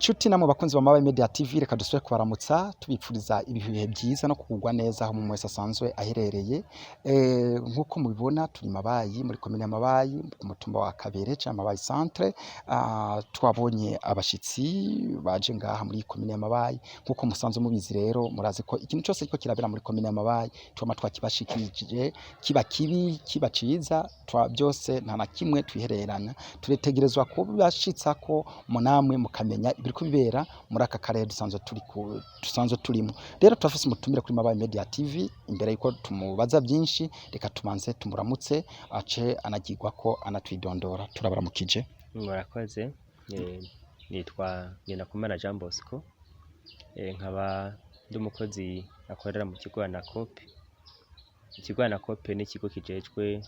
Nshuti namwe bakunzi ba Mabayi Media TV, reka dusubire kubaramutsa, tubipfuriza ibihe byiza no kugubwa neza aho umuntu wese asanzwe aherereye. Nk'uko mubibona, turi Mabayi, muri komine ya Mabayi, ku mutumba wa Kabere canke Mabayi centre. Twabonye abashitsi baje ngaha muri komine ya Mabayi. Nk'uko musanzwe mubizi rero, murazi ko ikintu cyose kiriko kirabera muri komine ya Mabayi twama twakibashikirije, kiba kibi, kiba ciza, twa byose nta na kimwe twihererana. Turetegerezwa kubashitsa ko munamwe mukamenya ibiriko bibera muri aka karere dusanzwe turimo. Rero turafise umutumire kuri Mabayi Media TV. Imbere yuko tumubaza byinshi, reka tubanze tumuramutse, ace anagirwa ko anatwidondora. Turabaramukije. Murakoze. Nitwa Ngendakumana Jean Bosco, nkaba ndi umukozi akorera mu kigo ANACOOP. Ikigo ANACOOP ni ikigo kijejwe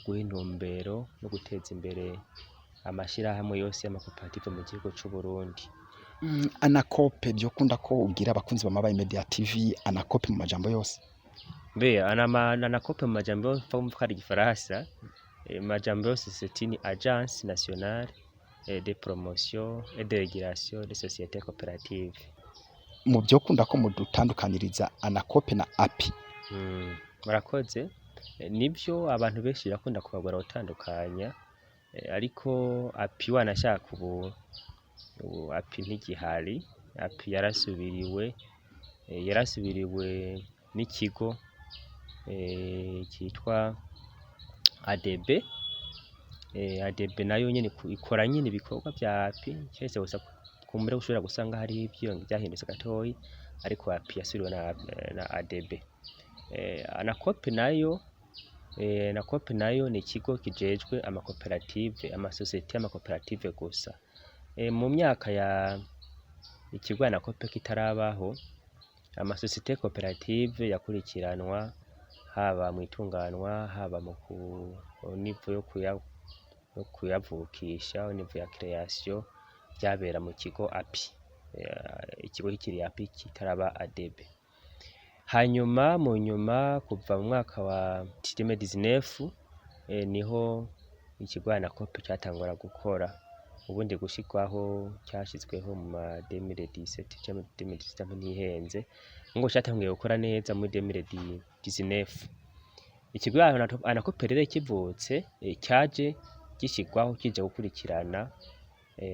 guha intumbero no guteza imbere amashirahamwe yose y'amakoperative mu gihugu c'u Burundi. ANACOOP, byokunda ko ubwira abakunzi ba Mabayi Media TV ANACOOP mu majambo yose? Mbe ANACOOP mu majambo yose, mva ko ari igifaransa, mu majambo yose, c'est une agence nationale de promotion et de régulation des sociétés coopératives. Mu byokunda ko mudutandukaniriza ANACOOP na API? Murakoze. Nivyo, abantu benshi birakunda kubagora gutandukanya, ariko API wanashaka ubu API ntigihari. API yarasubiriwe n'ikigo citwa ADB. ADB nayo nyene ikora nyene ibikorwa vya API, kiretse gusa kumbure ushobora gusanga hariho ivyiyongo vyahindutse gatoyi, ariko API yasubiriwe na ADB. ANACOOP nayo ni ikigo kijejwe amakoperative, amasosiyete y'amakoperative gusa. Mu myaka ya ikigo ANACOOP kitarabaho, amasosiyete koperative yakurikiranwa haba mw'itunganwa, haba mu ku niveau yo kuyavukisha, au niveau ya création, vyabera mu kigo API, ikigo kikiri API, kitaraba ADB. Hanyuma mu nyuma, kuva mu mwaka wa 2019, niho ikigo ANACOOP catangura gukora. Ubundi gushirwaho, cashizweho mu ma 2017 canke 2018, ntihenze, ngo catanguye gukora neza muri 2019. Ikigo ANACOOP rero kivutse, caje gishirwaho kije gukurikirana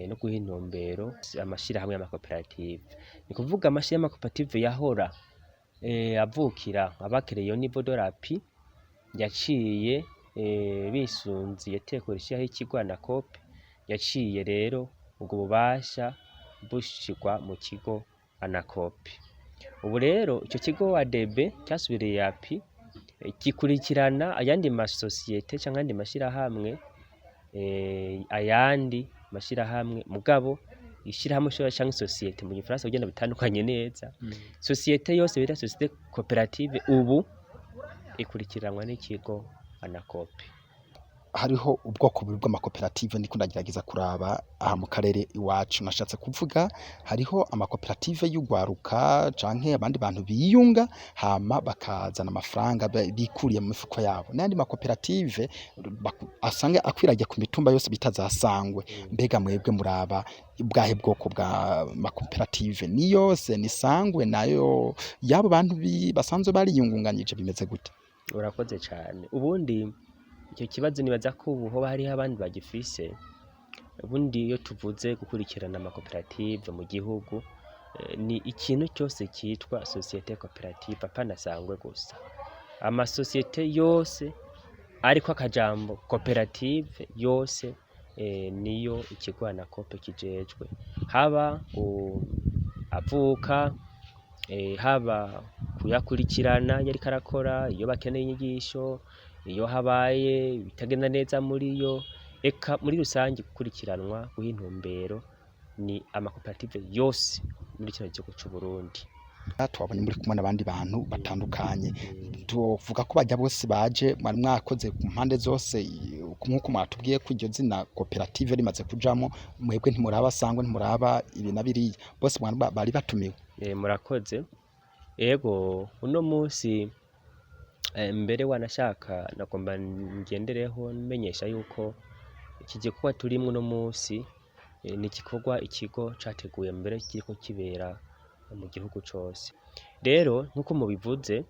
no guha intumbero amashirahamwe y'amakoperative. Ni kuvuga amashirahamwe y'amakoperative yahora avukira aba créé au niveau de l'API, yaciye, bisunze itegeko rishiraho ikigo ANACOOP, yaciye rero ubwo bubasha bushirwa mu kigo ANACOOP. Ubu rero ico kigo ADB casubiriye API, gikurikirana ayandi masosiyete canke ayandi mashirahamwe, mugabo ishirahamwe canke isosiyete mu gifaransa, kugira bitandukanye neza, sosiyete yose bita société coopérative ubu ikurikiranwa n'ikigo ANACOOP. Hariho ubwoko bubiri bw'amakoperative ndiko ndagerageza kuraba aha mu karere iwacu. Nashatse kuvuga, hariho amakoperative y'ugwaruka canke abandi bantu biyunga, hama bakazana amafaranga bikuriye mu mifuko yabo, n'ayandi makoperative asange akwiragiye ku mitumba yose bita za sangwe. Mbega mwebwe muraba bwahe bwoko bwa makoperative? Ni yose, ni sangwe nayo y'abo bantu basanzwe bariyungunganyije? Bimeze gute? Urakoze cane. Ubundi icyo kibazo nibaza ko ubu hoba hariho abandi bagifise. Ubundi iyo tuvuze gukurikirana amakoperative mu gihugu, ni ikintu cyose cyitwa société coopérative, apana sangwe gusa. Amasosiyete yose ariko akajambo koperative yose, niyo ikigo ANACOOP kijejwe, haba avuka, haba kuyakurikirana iyo ariko arakora, iyo bakeneye inyigisho, iyo habaye ibitagenda neza muri yo, eka muri rusange gukurikiranwa, guha intumbero ni amakoperative yose muri kino gihugu c'Uburundi. Twabonye muri kumwe n'abandi bantu batandukanye. Tuvuga ko bajya bose baje mwari mwakoze ku mpande zose, nk'uko mwatubwiye ko iryo zina koperative rimaze kujamo, mwebwe ntimuraba sangwe, ntimuraba ibi na biriya, bose bari batumiwe. Murakoze. Ego, uno munsi, mbere wanashaka nagomba ngendereho menyesha yuko iki gikorwa turimwo uno munsi Ni igikorwa ikigo categuye mbere kiriko kibera mu gihugu cose. Rero nkuko mubivuze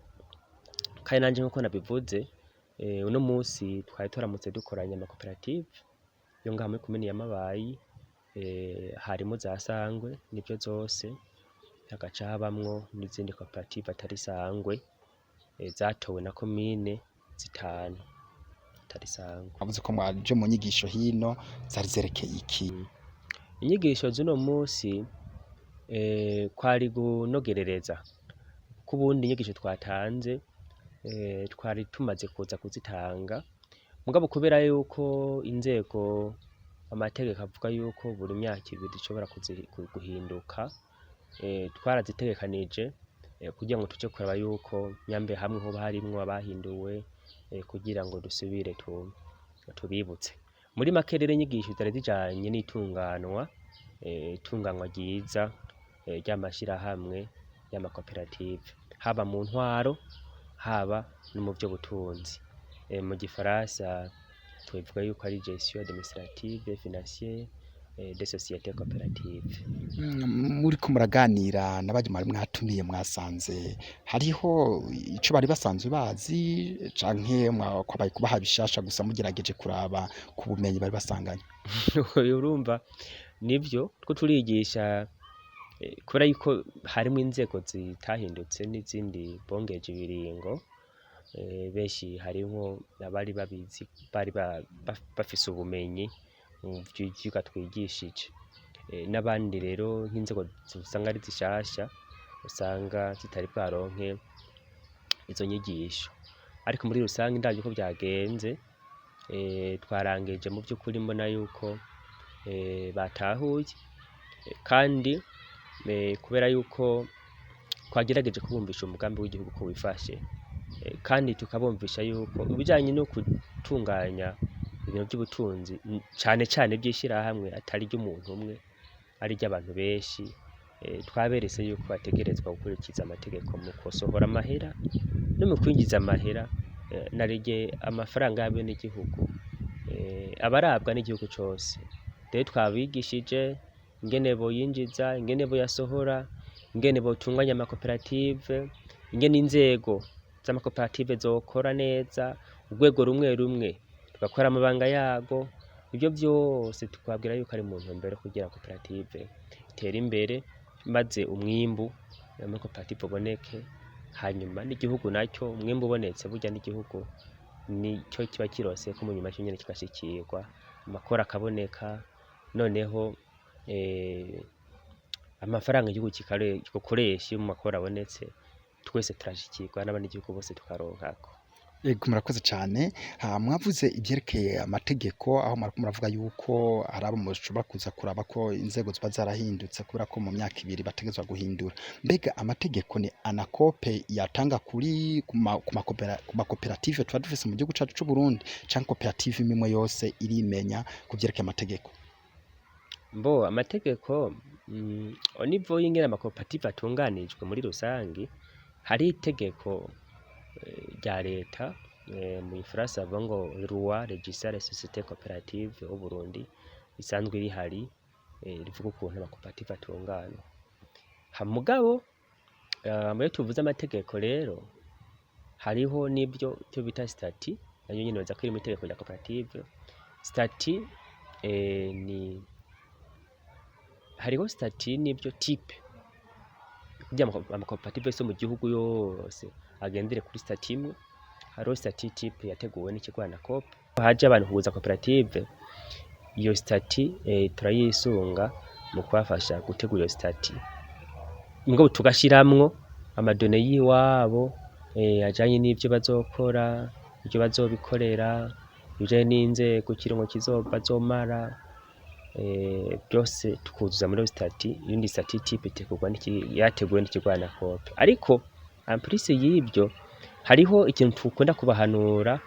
kandi nanje nkuko nabivuze, uno musi twari turamutse dukoranya amakoperative yo ngaha muri komine ya Mabayi, harimwo za Sangwe nivyo zose, hagaca habamwo n'izindi koperative atari Sangwe, zatowe na komine zitanu atari Sangwe. Mwavuze ko mwaje mu nyigisho hino, zari zerekeye iki? Inyigisho z'uno musi kwari gunogerereza, kuko ubundi inyigisho twatanze twari tumaze kuza kuzitanga, mugabo kubera yuko inzego amategeko avuga yuko buri myaka ibiri ishobora guhinduka, twarazitegekanije kugira ngo tuje kuraba yuko nyambe hamwe hoba harimwo abahinduwe, kugira ngo dusubire tubibutse. Muri make rero inyigisho zari zijanye n'itunganwa, itunganwa ryiza ry'amashirahamwe y'amakoperative, haba mu ntwaro, haba no mu vy'ubutunzi. Mu gifaransa twobivuga yuko ari gestion administrative et financière des sociétés coopératives. Muriko muraganira n'abarya mwari mwatumiye, mwasanze hariho ico bari basanzwe bazi, canke kwabaye kubaha bishasha gusa mugerageje kuraba ku bumenyi bari basanganywe? Urumva nivyo two turigisha, kubera yuko harimwo inzego zitahindutse n'izindi bongeje ibiringo, benshi harimwo abari babizi, bari bafise ubumenyi mu vyigwa twigishije, n'abandi rero nk'inzego usanga ari zishasha, usanga zitari bwaronke izo nyigisho. Ariko muri rusange ndavye uko vyagenze, twarangije mu vy'ukuri mbona yuko batahuye, kandi kubera yuko twagerageje kubumvisha umugambi w'igihugu ko wifashe, kandi tukabumvisha yuko ibijanye no gutunganya ibintu vy'ubutunzi, cane cane ivy'ishirahamwe, atari iry'umuntu umwe, ari iry'abantu benshi, twaberetse yuko bategerezwa gukurikiza amategeko mu gusohora amahera no mu kwinjiza amahera, narirye amafaranga y'abenegihugu abarabwa n'igihugu cose. Rero twabigishije ingene boyinjiza, ingene boyasohora, ingene botunganya amakoperative, ingene inzego z'amakoperative zokora neza, urwego rumwe rumwe tugakora amabanga yago. Ivyo vyose tukababwira yuko ari mu ntumbero kugira koperative itere imbere, maze umwimbu muri koperative uboneke, hanyuma n'igihugu naco umwimbu ubonetse, burya n'igihugu nico kiba kironseko mu nyuma, co nyene kigashikirwa, amakori akaboneka, noneho amafaranga igihugu gikoresha iyo mu makori abonetse, twese turashikirwa n'abanyagihugu bose tukaronkako. Yego, murakoze cane. Mwavuze ivyerekeye amategeko, aho mwariko muravuga yuko hari abo mushobora kuza kuraba ko inzego ziba zarahindutse, kubera ko mu myaka ibiri bategerezwa guhindura. Mbega amategeko ni ANACOOP yatanga kuri ku makoperative tuba dufise mu gihugu cacu c'Uburundi, canke koperative imwe yose irimenya ku vyerekeye amategeko? Mbo amategeko, au niveau y'ingene amakoperative atunganijwe muri rusangi, hari itegeko rya leta, mu gifaransa bavuga ngo loi régissant les sociétés coopératives au Burundi, isanzwe rihari, rivuga ukuntu amakoperative atunganywa. Mugabo iyo tuvuze amategeko rero, hariho n'ivyo ivyo bita statut, nayo nyene nibaza ko iri mw'itegeko rya koperative. Statut ni hariho statut n'ivyo type, kugira amakoperative yose mu gihugu yose agendere kuri statut imwe. Hariho statut type yateguwe n'ikigo ANACOOP. Haje abantu kuguza koperative, iyo statut turayisunga mu kubafasha gutegura iyo statut, mugabo tugashiramwo ama données y'iwabo ajanye n'ivyo bazokora, ivyo bazobikorera, ibijanye n'inzego, ikiringo bazomara, byose tukuzuza muri iyo statut. Iyindi statut type itegurwa yateguwe n'ikigo ANACOOP. Ariko en plus y'ivyo, hariho ikintu tukunda kubahanura,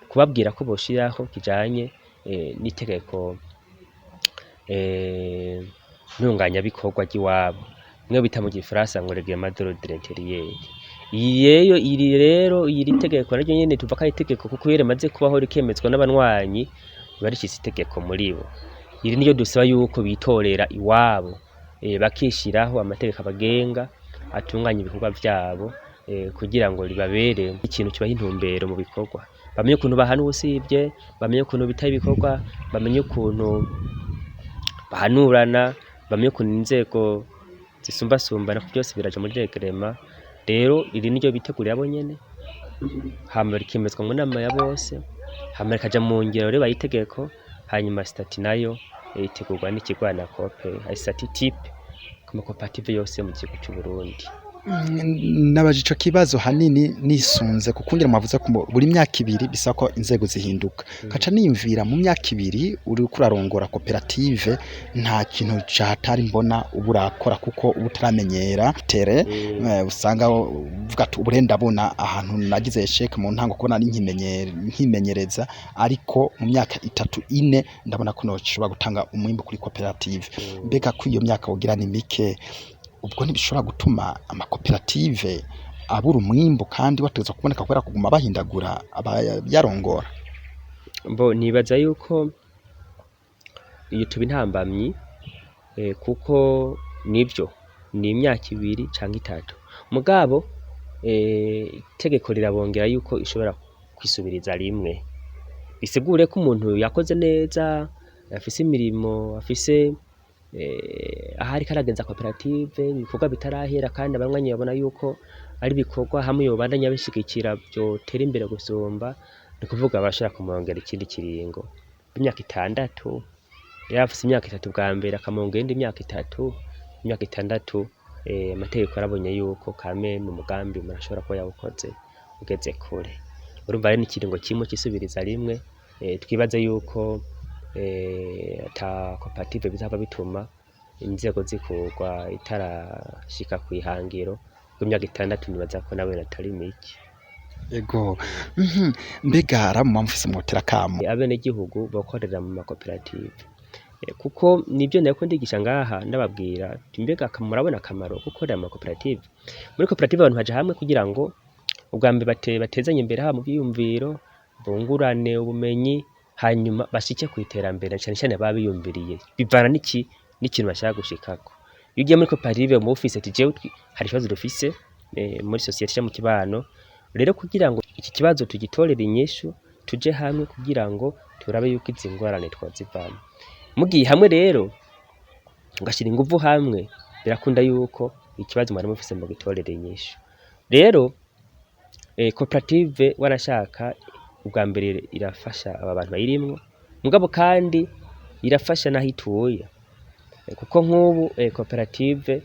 kubabwira ko boshiraho kijanye n'itegeko ntunganyabikorwa ry'iwabo, bimwe bita mu gifaransa ngo règlement de l'ordre intérieur. Iyi rero, iri rero iri tegeko naryo nyene tuva ko ari itegeko, kuko iyo rimaze kubaho rikemezwa n'abanywanyi, riba ricitse itegeko muri bo. Iri niryo dusaba yuko bitorera iwabo, bakishiraho amategeko abagenga atunganya ibikorwa vyabo, kugira ngo ribabere ikintu kibaha intumbero mu bikorwa, bamenye ukuntu bahana uwusivye, bamenye ukuntu bitaba ibikorwa, bamenye ukuntu bahanurana, bamenye ukuntu inzego zisumbasumbana, vyose biraja muri règlement. Rero iri niryo bitegurira bo nyene, hama rikemezwa mu nama ya bose, hama rikaja mu ngiro ribaye itegeko. Hanyuma statut nayo itegurwa n'ikigo ANACOOP, statut type ku makoperative yose yo mu gihugu c'Uburundi. Nabaje ico kibazo hanini nisunze kuko ngira mwavuze ko buri myaka 2 bisaba ko inzego zihinduka, kaca niyumvira mu myaka 2 uriko urarongora koperative nta kintu cahatari mbona uba urakora, kuko uba utaramenyera tere, usanga uvuga ati ubu ndabona ahantu nagize échec mu ntango kubona ari nkimenyereza, ariko mu myaka 3 4 ndabona ko noshobora gutanga umwimbu kuri koperative. Mbega ko iyo myaka wogira ni mike, ubwo ntibishobora gutuma amakoperative abura umwimbu kandi wategezwa kuboneka kubera kuguma bahindagura abayarongora? Mbo nibaza yuko iyo tuba intambamyi, kuko nivyo ni imyaka 2 canke 3, mugabo itegeko rirabongera yuko ishobora kwisubiriza rimwe, bisigure ko umuntu yakoze neza, afise imirimo, afise aho ariko aragenza koperative, ibikorwa bitarahera kandi abanywanyi babona yuko ari ibikorwa hamwe yobandanya bishigikira vyotera imbere gusumba, ni kuvuga bashobora kumwongera ikindi kiringo imyaka 6. Yari afise imyaka 3 bwa mbere, akamwongera iyindi myaka 3, imyaka 6. Amategeko yarabonye yuko kame mu mugambi umuntu ashobora kuba yawukoze ugeze kure. Urumva rero n'ikiringo kimwe cisubiriza rimwe. Twibaze yuko ata koperative bizaba bituma inzego zikurwa itarashika kw'ihangiro rw'imyaka 6. Nibaza ko nawe atari mike. Ego. Mbega aramu mufise mwotera kamo abenegihugu bokorera mu makoperative, kuko nivyo nariko ndigisha ngaha, ndababwira mbega murabona akamaro ko gukorera mu makoperative. Muri koperative abantu baja hamwe kugira ngo ubwa mbere batezanye imbere, haba mu vyiyumviro, bungurane ubumenyi, hanyuma bashike kw'iterambere cane cane baba biyumviriye, bivana n'ikintu bashaka gushikako. Iyo ugiye muri koperative muba ufise ati jewe hari ikibazo dufise muri sosiyete canke mu kibano, rero kugira ngo iki kibazo tugitorere inyishu, tuje hamwe kugira ngo turabe yuko izi ngorane twozivamwo. Mugiye hamwe rero mugashira inguvu hamwe, birakunda yuko ikibazo mwari mufise mugitorera inyishu. Rero koperative warashaka ubwa mbere irafasha aba bantu bayirimwo, mugabo kandi irafasha n'aho ituye, kuko nk'ubu koperative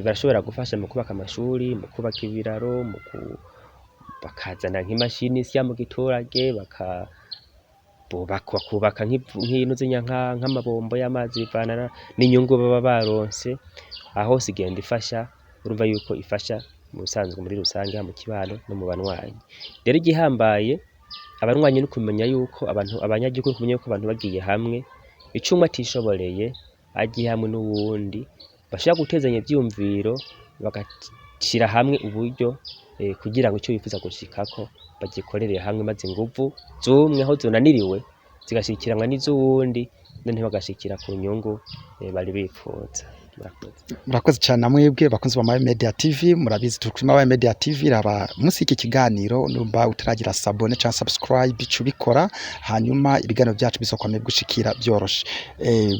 barashobora gufasha mu kubaka amashuri, mu kubaka ibiraro, mu bakazana nk'imashini isya mu giturage, bakubaka nk'amabombo y'amazi, bivana n'inyungu baba baronse. Aho hose igenda ifasha. Urumva yuko ifasha mu busanzwe muri rusange mu kibano no mu banywanyi. Rero igihambaye abanywanyi ni ukumenya yuko abantu, abanyagihugu, kumenya yuko abantu bagiye hamwe, ico umwe atishoboreye agiye hamwe n'uwundi, bashobora gutezanya ivyiyumviro, bagashira hamwe uburyo, kugira ngo ico bifuza gushikako bagikorere hamwe, maze inguvu z'umwe aho zonaniriwe zigashikiranwa n'iz'uwundi, noneho bagashikira ku nyungu bari bipfuza. Murakoze. Murakoze cyane namwebwe bakunzi ba Mawe Media TV. Murabizi turi kuri Mawe Media TV. Raba munsi y'iki kiganiro, numba utaragira s'abonner cyangwa subscribe, ico ubikora, hanyuma ibiganiro byacu bizokwame gushikira byoroshe.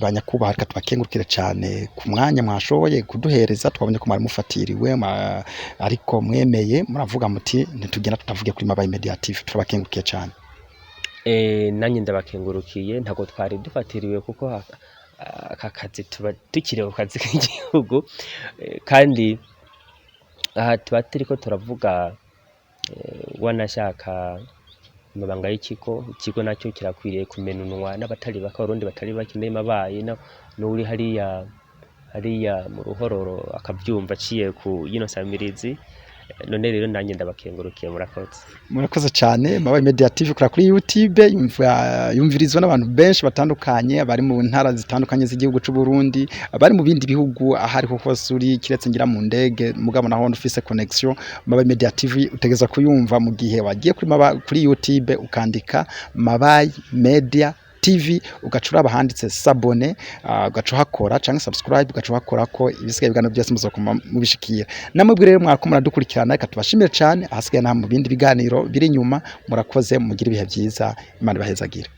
Banyakubaha, reka tubakengurukire cyane ku mwanya mwashoboye kuduhereza. Twabonye ko mwari mufatiriwe, ariko mwemeye muravuga muti ntitugenda tutavuge kuri Mawe Media TV. Turabakengurukiye cyane. Nanjye ndabakengurukiye. Ntabwo twari dufatiriwe, kuko aka kazi tuba tukiri ku kazi k'igihugu, kandi aha tuba turiko turavuga, wanashaka amabanga y'ikigo. Ikigo nacyo kirakwiriye kumenunwa n'abatari bake, Abarundi batari bake, n'abaye n'uri hariya hariya mu Ruhororo akavyumva aciye ku yino samirizi. None rero nanjye ndabakengurukiye, murakoze. Murakoze cyane. Mabaye Media TV kuri YouTube yumvirizwa n'abantu benshi batandukanye, bari mu ntara zitandukanye z'igihugu c'u Burundi, bari mu bindi bihugu, aho ariho hose uri, kiretse ngira mu ndege, mugabo naho ufise connection Mabaye Media TV utegeza kuyumva mu gihe wagiye kuri YouTube ukandika Mabaye Media. TV, ugaca uraba ahanditse s'abonner, ugaca uhakora, canke subscribe, ugaca uhakora ko ibisigaye ibiganiro byose muzokuma mubishikira. Namwe rero mwariko muradukurikirana, reka tubashimire cane. Ahasigaye naha mu bindi biganiro biri inyuma. Murakoze, mugire ibihe vyiza, Imana ibahezagire.